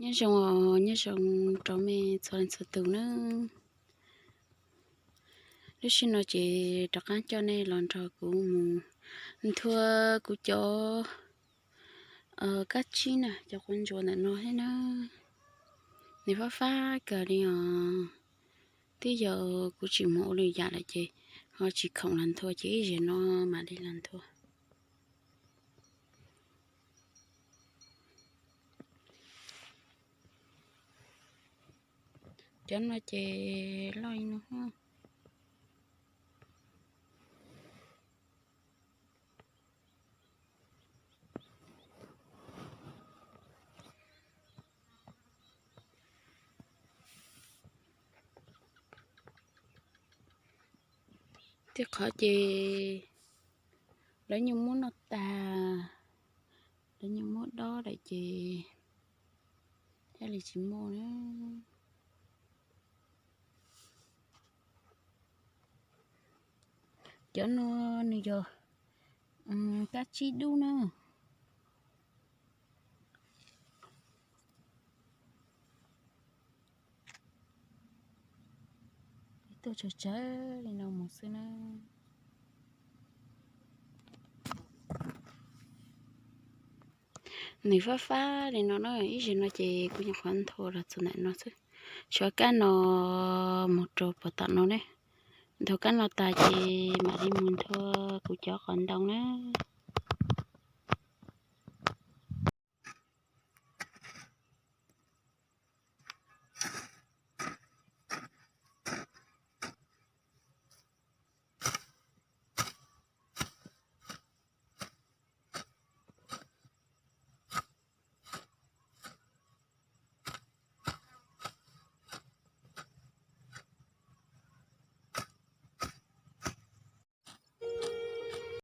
Nyob zoo, nyob zoo rau mej txhua leej txhua tus nawb. Lub sij no ces rov qab coj nej los nrog kuv mus nthua kuv cov kab tsib na, cov quav ntsuas ntawm no thiab na. Nws fab fab kawg li os. Twb yog kuv tsis mus ua lwm yam lawm ces ho tsis khoom los nthua ces ib zaug no mam li los nthua. Cov no ces loj li no. Tej qhov ces lawv nyuam muab noj tag, lawv nyuam muab dob lawm ces thiaj li tsis muaj na. Cov no nws yog kab tsib dub na. Tuaj tsawg tsawg li no mus xwb na. Nws fab fab li no na, ib zaug no ces kuv nyuam qhuav nthua los txog ntawm no xwb. Tshuav kab no mus rau pem tom no ne. Nthua kab no tas ces mam li mus nthua kuv cov qos ntoo na.